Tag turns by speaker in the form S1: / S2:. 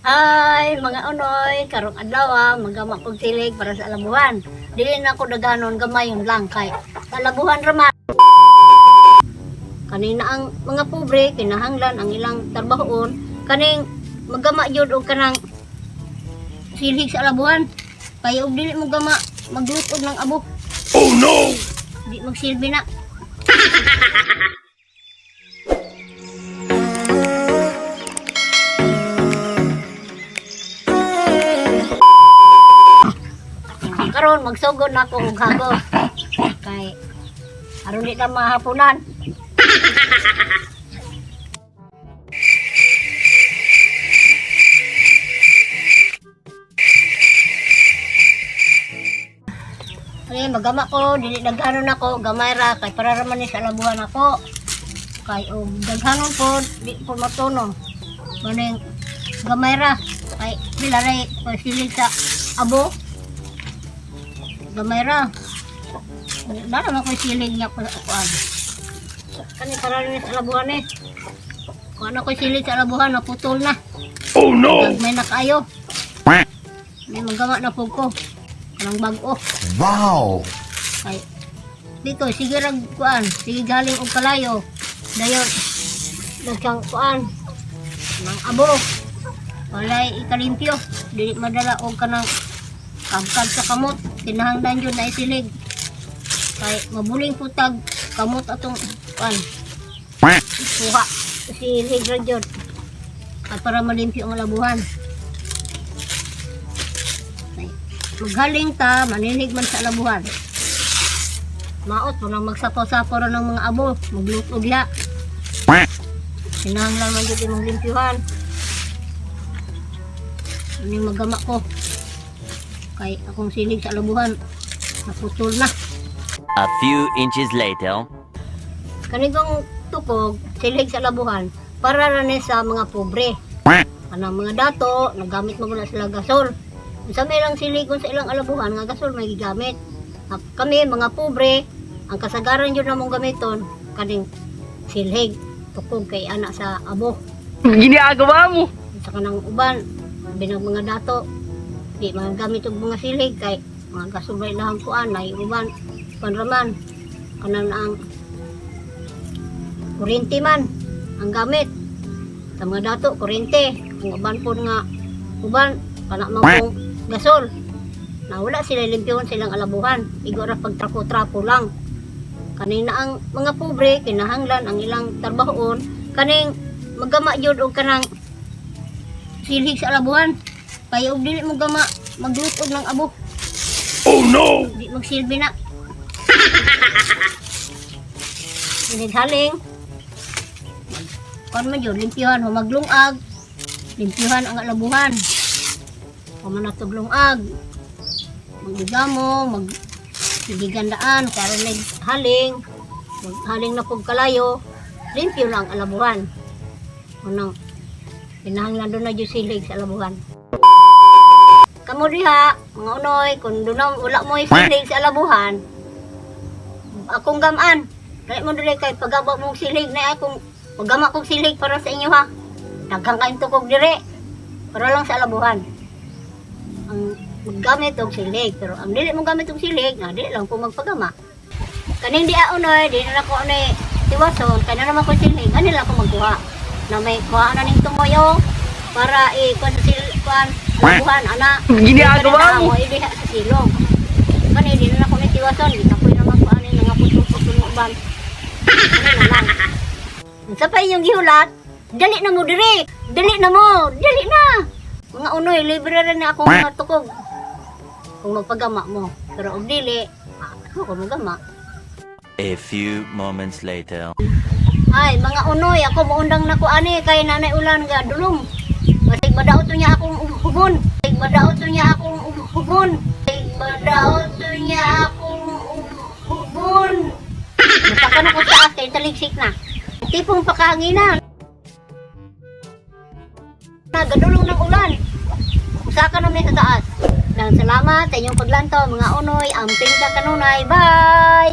S1: Hi, mga unoy, karong adlaw magama kog silhig para sa alabuhan. Dili na ako daganon, gamayon lang kay alabuhan ra man. Kanina ang mga pobre kinahanglan ang ilang trabahoon kaning magama jud og kanang silhig sa alabuhan. Kay og dili mo gama, maglutod ng abo.
S2: Oh no!
S1: Di magsilbi na. Karon magsugod na ako og hagos. Kay aron di ta mahaponan. Ay, magama ko, dili daghanon ako, gamay ra kay para ra man ni sa labuhan ako. Kay og daghanon po, di po matuno. Maning gamay ra kay pila ra pasilig sa abo. Gamay ra. Dara man ko silig niya ko kuan. Kani para ni sa labuhan eh. Kuan ako silig sa labuhan, naputol na.
S2: Oh no!
S1: May na kaayo. May magama na po ko. Kanang bag-o.
S2: Wow!
S1: Ay, dito, sige rag kuan, sige galing og kalayo. Dayon, daghang kuan, nang abo. Walay ikalimpyo, dili madala og kanang kagkag sa kamot. Kinahanglan jud na isilig. Kay mabuling putag kamot atong kuan, kuha. Silig ra jud. Kay para malimpyo ang labuhan. Ay, maghaling ta, manilig man sa labuhan. Maot mo nang magsapaw-sapaw ra ng mga abo, magluto diha. Kinahanglan man jud imong limpyuhan. Ano yung magama ko? Kay akong silig sa labuhan, naputol na.
S3: A few inches later.
S1: Kanigong tukog, silig sa labuhan, para ra ni sa mga pobre. Kanang mga dato, nagamit mo na sila gasol. Unsa may lang silig kung sa ilang alabuhan nga gasol may gigamit. Kami mga pobre, ang kasagaran jud namong gamiton kaning silhig tukog kay ana sa abo.
S4: Ginagawa mo.
S1: Sa kanang uban, binag mga dato, di mga gamit og mga silhig kay mga gasol ba ilahang kuan nay uban panraman kanang ang kuryente man ang gamit sa mga dato, kuryente. Ang uban po nga uban kana man pong gasol na wala sila limpyuhon silang alabuhan, igo ra pagtrapo-trapo lang. Kanina ang mga pobre kinahanglan ang ilang trabahoon kaning magama jud og kanang silhig sa alabuhan. Kay og dili mo gama, maglutod ng abo.
S2: Oh no!
S1: Di magsilbi na. Inighaling. Kuan man yun, limpyuhan, humaglungag. Limpyuhan ang alabuhan. Humanatog lungag. Magigamo, mag sigigandaan, karon naghaling, maghaling na pug kalayo, limpyo na ang alabuhan. Unang, pinahanglan doon na dyan silig sa alabuhan. Kamo diha, mga unoy, kung doon na wala mo silig sa alabuhan, akong gamaan. Dali mo dali kay pagaba mong silig na akong pagama kong silig para sa inyo ha. Daghang kayong tukog dire. Para lang sa alabuhan. Ang maggamit og silig, pero ang dili mo gamit og silig, na dili lang po magpagama. Kaning di unoy, di na ko ni tiwason, kay na naman ko silig, ani lang ko magkuha. Na may kuha na ning tumoyo para i kuan sa sil kuan alabuhan ana.
S4: Ginagawa mo.
S1: Mo diha sa silong. Kani di na ko ni tiwason, di na ko naman kuan ni nga putol-putol mo uban. Ano na lang. Unsa pa inyong gihulat? Dali na mo dire. Dali na mo. Dali na. Mga unoy, libre ra na akong mga tukog. Kung magpagama mo. Pero og dili, ako ko magama.
S3: A few moments later.
S1: Ay, mga unoy, ako muundang na ko ani kay nanay ulan nga dulong. Basig madaot niya akong hugon. Basig madaot niya akong hugon. Basig madaot niya akong hugon. Masaka na ko sa akin, taligsik na. Tipong pakahanginan. Nagadulong ng ulan. Usaka na may sa taas. Dahil salamat sa inyong paglantaw, mga unoy. Amping ka kanunay. Bye!